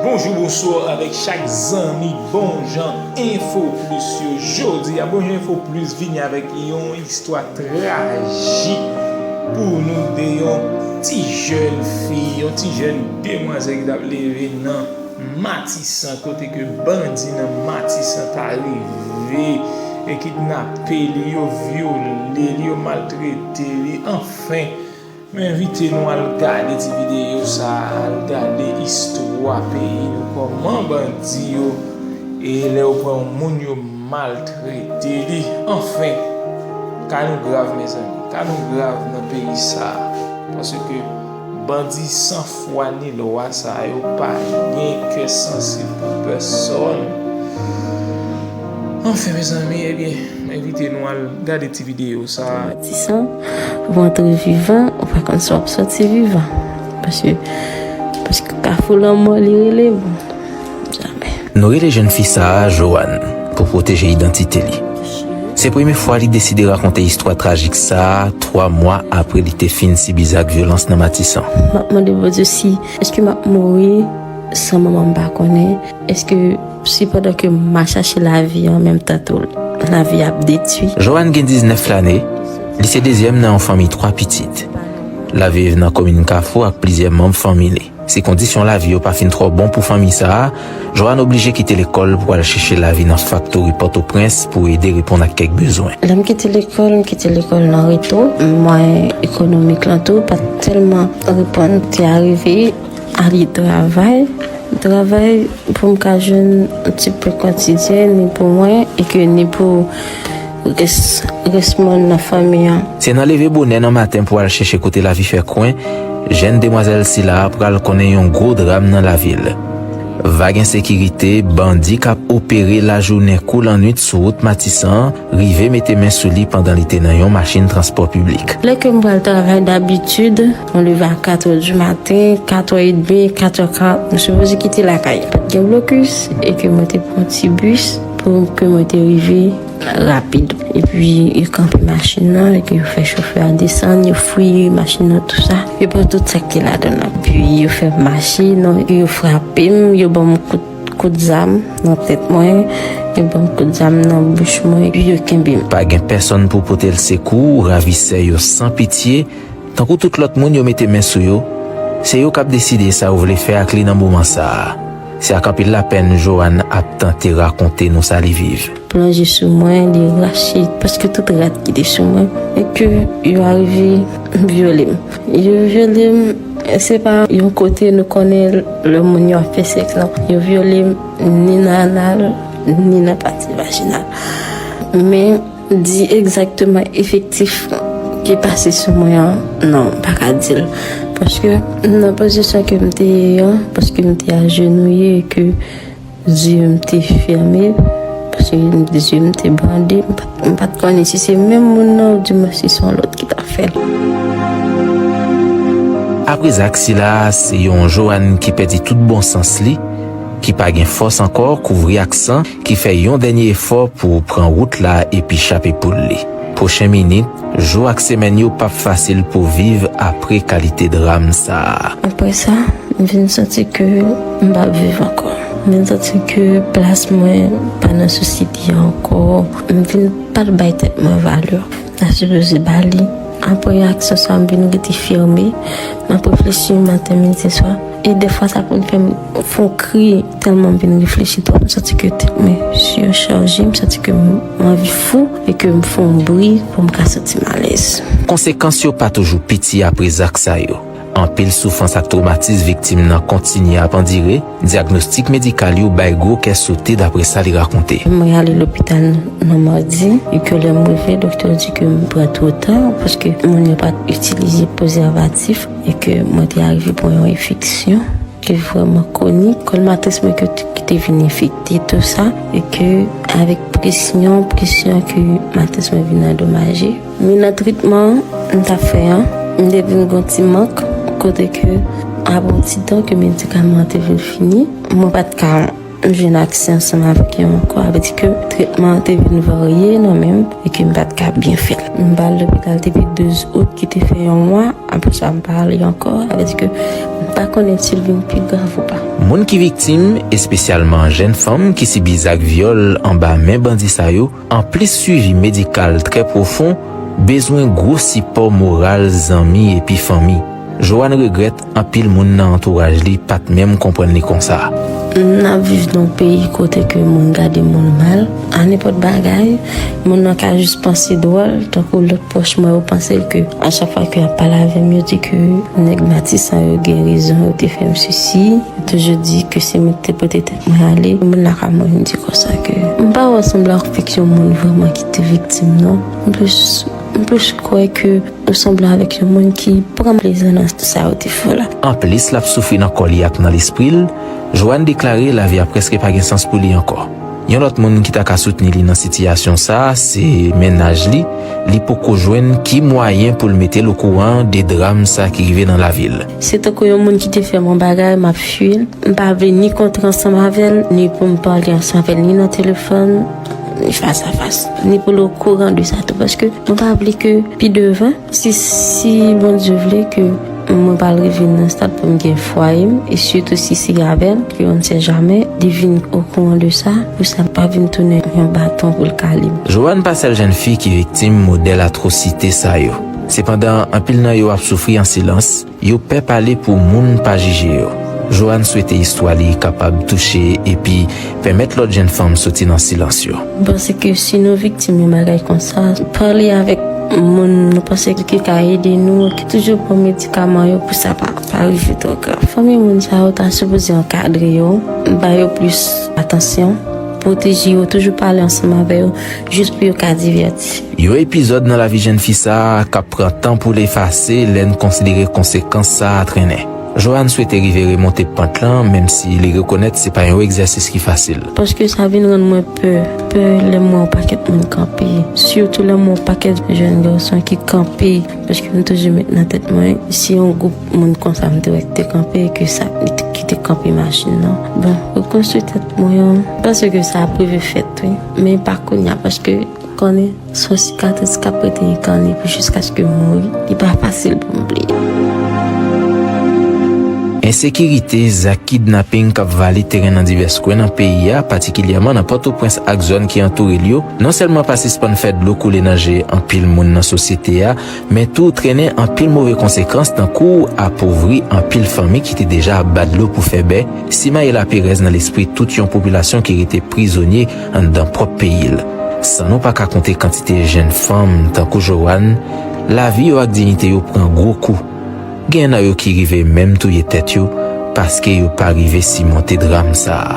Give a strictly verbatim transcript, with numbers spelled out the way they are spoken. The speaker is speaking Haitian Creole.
Bonjou, bonswa avèk chak zanmi Bon Jan Enfo Plis yo. Jodi a, Bon Jan Enfo Plis vini avèk yon istwa trajik pou nou de yon ti jèn fi, yon ti jèn demwazèl ki t ap leve nan Matisan, kote ke bandi nan Matisan ta rive e kidnape li, yo vyole li, yo maltrete li. Anfen, m envite nou al gade ti videyo sa a, al gade istwa peyi nou, kòman bandi yo, e lè yo pran yon moun, yo maltrete li. Anfen, ka nou grav, mezanmi, ka nou grav nan peyi sa a, paske bandi san fwa ni lwa sa yo pa gen kè sansib pou pèsòn. Anfen, mezanmi, ebyen, m envite nou al gade ti videyo sa a. Matisan, ou antre vivan, ou pa konn si w ap sòti vivan. Paske, paske kafou lanmò li rele, bon, jamè. Nou rele jèn fi sa a Joanne pou pwoteje idantite li. Se premye fwa li deside rakonte istwa trajik sa a, twa mwa apre li te fin sibi zak vyolans nan Matisan. M ap mande Bondye si, èske m ap mouri san manman m pa konnen? Èske si pandan ke m ap chache lavi an menm tan tou, lavi ap detwi? Joanne gen diznèf lane, li se dezyèm nan yon fanmi twa pitit. L ap viv nan komin Kafou ak plizyè manm fanmi li. Si kondisyon lavi yo pa fin twò bon pou fanmi sa a, Joanne oblije kite lekòl pou al chèche lavi nan faktori Pòtoprens pou ede reponn ak kèk bezwen. Lè m kite lekòl, m kite lekòl nan reto. Mwayen ekonomik lan tou pa t tèlman reponn. Te arive ale travay. Travay pou m ka jwenn yon ti pen kotidyen, ni pou mwen, e ke ni pou rès, rès moun nan fanmi an. Se nan leve bonè nan maten pou al chèche kote lavi fè kwen, jèn demwazèl sila a pral konnen yon gwo dram nan lavi l. Vag ensekirite, bandi k ap opere lajounen kou lannwit sou wout Matisan an rive mete men sou li pandan li te nan yon machin transpò piblik. Lè ke m pral travay, dabitid, mwen leve a katrè di maten, katrè edmi, katrè karant, m sipoze kite lakay. Pa t gen blokis, e ke mwen te pran ti bis pou ke mwen te rive rapid. Epi, yo kanpe machin nan, epi yo fè chofè a desann, yo fouye machin nan, tou sa. Yo pran tout sa ki te ladan l. Epi, yo fè m mache, non, yo frape m, yo ban m kout, kout zam nan tèt mwen, yo ban m kout zam nan bouch mwen, epi yo kenbe m. Pa gen pèsonn pou pote l sekou, ravisè yo san pitye, tankou tout lòt moun yo mete men sou yo, se yo k ap deside sa yo vle fè ak li nan moman sa a. Se ak anpil lapèn Joanne ap tante rakonte nou sa li viv. Plonje sou mwen, li rache prèske tout rad ki te sou mwen, e ke yo arive vyole m. Yo vyole m, se pa yon kote nou konnen lè moun yo ap fè sèks, non. Yo vyole m ni nan anal, ni nan pati vajinal. Men, di egzakteman efektif ki pase sou mwen an, non, m pa ka di l. Paske nan pozisyon ke m te ye an, paske m te ajenouye e ke zye m te fèmen, paske zye m te bande, m pa t, m pa t konnen si se menm moun nan oudimwen si se yon lòt ki t ap fè l. Apre zak sila a, se yon Joanne ki pèdi tout bon sans li, ki pa gen fòs ankò, kouvri ak san, ki fè yon dènye efò pou pran wout la epi chape poul li. Pwochen minit, jou ak semèn yo p ap fasil pou viv apre kalite dram sa a. Apre sa, m vin santi ke m p ap viv ankò. M vin santi ke plas mwen pa nan sosyete a ankò. M vin pa t bay tèt mwen valè m ta sipoze ba li. Apre aksyon sa, m vin rete fèmen. M ap reflechi maten, midi, swa. E dèfwa, sa konn fè m fè yon kri, tèlman m vin reflechi twòp. M santi ke tèt mwen sichaje, m santi ke m anvi fou e ke m fè yon bri pou m ka santi m alèz. Konsekans yo pa toujou piti apre zak sa yo. Anpil soufrans ak twomatis viktim nan kontinye ap andire, dyagnostik medikal yo bay gwo kè sote, dapre sa li rakonte. Mwen ale lopital nan madi, e ke lè m rive, doktè di ke m pran twò tan, paske moun yo pa t itilize prezèvatif, e ke mwen te arive pran yon enfeksyon ki vrèman kwonik. Kòl matris mwen ki, ki te vin enfekte, tou sa, e ke avèk presyon, presyon ke matris mwen vin andomaje. Men nan tretman m t ap fè an, m te vin gen yon ti mank, kote ke apre yon ti tan ke medikaman an te vin fini, mwen pa t ka M jwenn aksè ansanm avèk yo ankò, sa vle di ke tretman an te vin varye nan men m e ke m pa t ka byen fè l. M pa al lopital depi douz out ki te fè yon mwa, apre sa m pa ale ankò, sa vle di ke m pa konnen si l vin pi grav ou pa. Moun ki viktim, espesyalman jèn fanm ki sibi zak vyòl anba men bandi sa yo, anplis swivi medikal trè pwofon, bezwen gwo sipò moral zanmi epi fanmi. Joanne regrèt anpil moun nan antouraj li pa t menm konprann li konsa. N ap viv nan yon peyi kote ke moun gade moun mal, a nenpòt bagay, moun nan ka jis panse dwòl, tankou lòt pwòch mwen yo panse ke a chak fwa ke y ap pale avè m, yo di ke nèg Matisan yo gen rezon, yo te fè m sesi, yo toujou di ke se mwen ki te pote tèt mwen ale. Moun la ka mwen di konsa ke m pa wè sanble ak yon moun vrèman ki te viktim, non. M plis, m plis kwè ke ou sanble avèk yon moun ki pran plezi nan sa yo te fè w la. Anplis l ap soufri nan kò li ak nan lespri l, Joanne deklare lavi a prèske pa gen sans pou li ankò. Yon lòt moun ki ta ka soutni li nan sitiyasyon sa a se mennaj li. Li poko jwenn ki mwayen pou l mete l okouran de dram sa ki rive nan lavi l. Se tankou yon moun ki te fè m yon bagay, m ap fui l. M pa vle ni kontre ansanm avè l, ni pou m pale ansanm avè l, ni nan telefòn, ni fas a fas, ni pou l okouran de sa tou, paske m pa vle ke pi devan, si, si Bondye vle ke mwen pral rive nan stad pou m gen fwaye m, e sitou si se avè l, ke on ne sait jamais, li vin okouran de sa, pou sa pa vin tounen yon baton pou l kale m. Joanne pa sèl jèn fi ki viktim modèl atwosite sa yo. Sepandan, anpil nan yo ap soufri an silans, yo pè pale pou moun pa jije yo. Joanne swete istwa li kapab touche epi pèmèt lòt jèn fanm soti nan silans yo. M panse ke si nou viktim yon bagay konsa, pale avèk moun nou panse ki ka ede nou, ki toujou pran medikaman yo pou sa pa, pa rive twò grav. Fanmi moun sa yo ta sipoze ankadre yo, ba yo plis atansyon, pwoteje yo, toujou pale ansanm avè yo, jis pou yo ka divèti. Yon epizòd nan lavi jèn fi sa a k ap pran tan pou l efase lè n konsidere konsekans sa a trennen. Joanne swete rive remonte pant lan, menm si li rekonèt se pa yon egzèsis ki fasil. Paske sa vin rann mwen pè, pè lè m wè yon pakèt moun kanpe, sitou lè m wè yon pakèt jèn gason ki kanpe, paske m toujou met nan tèt mwen, si yon gwoup moun konsa m te wè ki te kanpe, ke sa, ki te kanpe machin nan. Bon, rekonstwi tèt mwen an, m panse ke sa ap rive fèt, wi. Men pa kounye a, paske konnen se yon sikatris k ap rete enkane pou jiskaske m mouri. Li pa fasil pou m bliye. Ensekirite, zak kidnaping k ap vale teren nan divès kwen nan peyi a, patikilyèman nan Pòtoprens ak zòn ki antoure l yo, non sèlman pa sispann fè dlo koule nan je anpil moun nan sosyete a, men tou trennen anpil move konsekans, tankou apovri anpil fanmi ki te deja ap ba dlo pou fè bè, simaye laperèz nan lespri tout yon popilasyon ki rete prizonye anndan pwòp peyi l. San nou pa ka konte kantite jèn fanm tankou Joanne, lavi yo ak diyite yo pran gwo kou. Gen nan yo ki rive menm touye tèt yo paske yo pa rive simonte dram sa a.